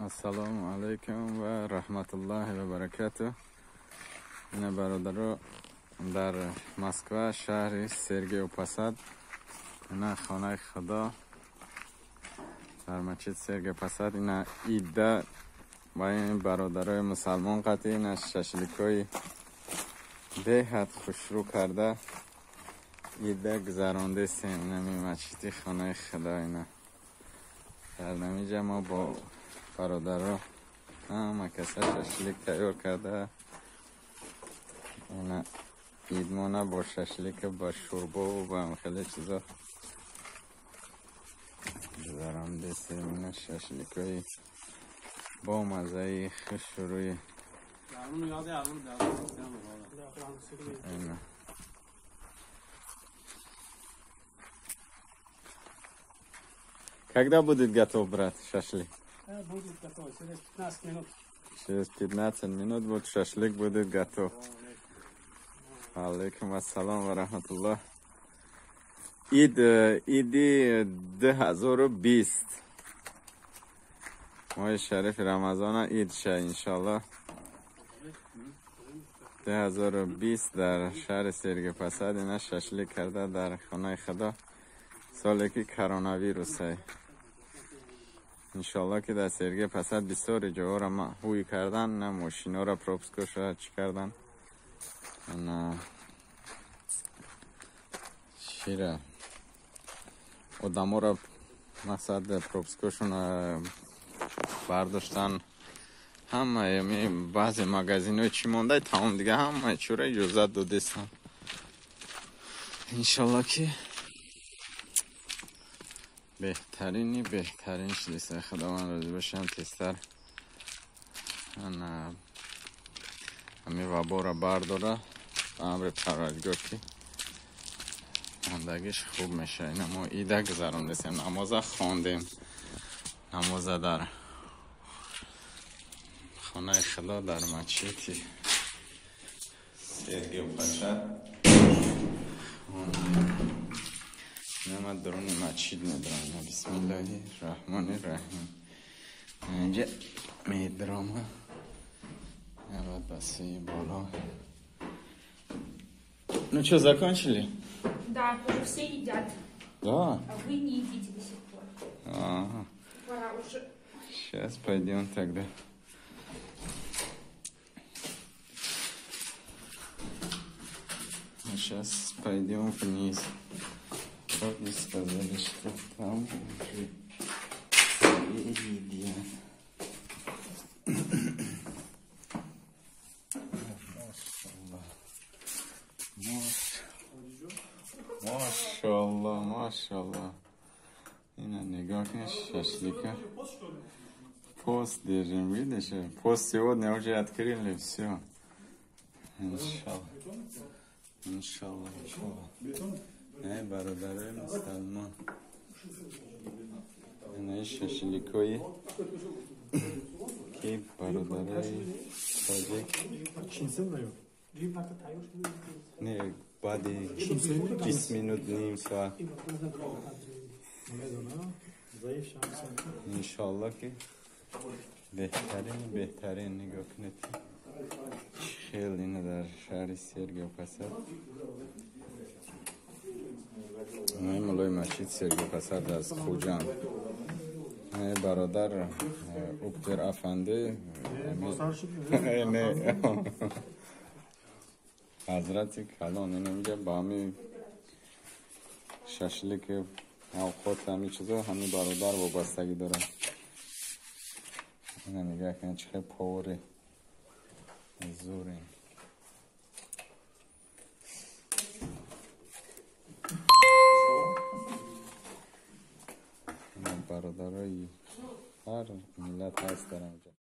Ассалому алайкум ва раҳматуллоҳи ва баракатуҳ. Ина бародаро, дар Москва, шаҳри Сергиев Посад, ина хонаи Худо дар масҷид Сергиев Посад, ина ида ба ин бародарои мусалмон қатъи ина шашликҳои беҳад хушрӯ карда ида гузарондесем. Инами масҷиди хонаи Худо, ина дар намиҷа мо бо бародаро ҳама каса шашлик тайёр карда, ина идмона бо шашлик, бо шӯрбову бо хеле чизо гузарондесем. Ина шашликҳои бо маззаи хушрӯи ина. Когда будет готов, брат, шашлик? Будет готов через 15 минут. Через 15 минут вот шашлик будет готов. Алейкум ассалам ва раҳматуллоҳ. Ид, иди 2020, моҳи шарифи Рамазона ид ша, иншаллоҳ. 2020 дар шаҳри Сергиев Посад ина шашлик карда дар хонаи Худо, соле ки коронавирусай. Иншаллоҳ ки дар Сергиев Посад бисёри ҷоҳоро ҳуй кардан, на мошиноро пропускоша чӣ кардан, на чира одаморо мақсад пропускошона бардоштан. Ҳамаи баъзе магазинҳои чӣ мондай тамом дига, ҳамаи чура иҷозат додестан. Иншаллоҳ ки беҳтарини беҳтарин шудеса. Худованд розӣ бошам, тезтар ана ҳамин ваборо бардора ба амри Парвардигор, ки мондагиш хуб мешавад. Ина мо ида гузарондесем, намоза хондем, намоза дар хонаи Худо дар масҷиди Сергиев Посад хондем. Ина ман даруни масҷид медарам. Бисмиллоҳи раҳмони раҳим. Инҷа медарам, вот ба сӯи боло. Ну что, закончили? Да, уже все едят. Да? А вы не едите до сих пор. Ага. Пора уже. Сейчас пойдем тогда. Сейчас пойдем вниз. Вроде сказали, что там уже все едят. Машаллах, машаллах. Ина нигоҳ кун, шашлика. Пост держим, видишь? Пост сегодня уже открыли, все. Иншаллах. Иншаллах, иншаллах. Эй, бародарои мусалмон. Ина шашликои ки бародарои тоҷик. Не, баъди 20 минут, ним соат. Иншаллоҳ ки беҳтарин беҳтарин. Нигоҳ кунед, хеле ина дар шаҳри Сергиев Посад, инаи мулои масҷид Сергиев Посад аз Хуҷанд. Ай бародар Уктер афанди, не, ҳазрати калон, ина инҷа ба ҳами шашлики авқот, ҳами чизо ҳами бародар вобастагӣ дорад. Ина нигоҳ кунед, чӣ хел повари зурин. Ина бародарои ҳар миллат ҳаст дар инҷа.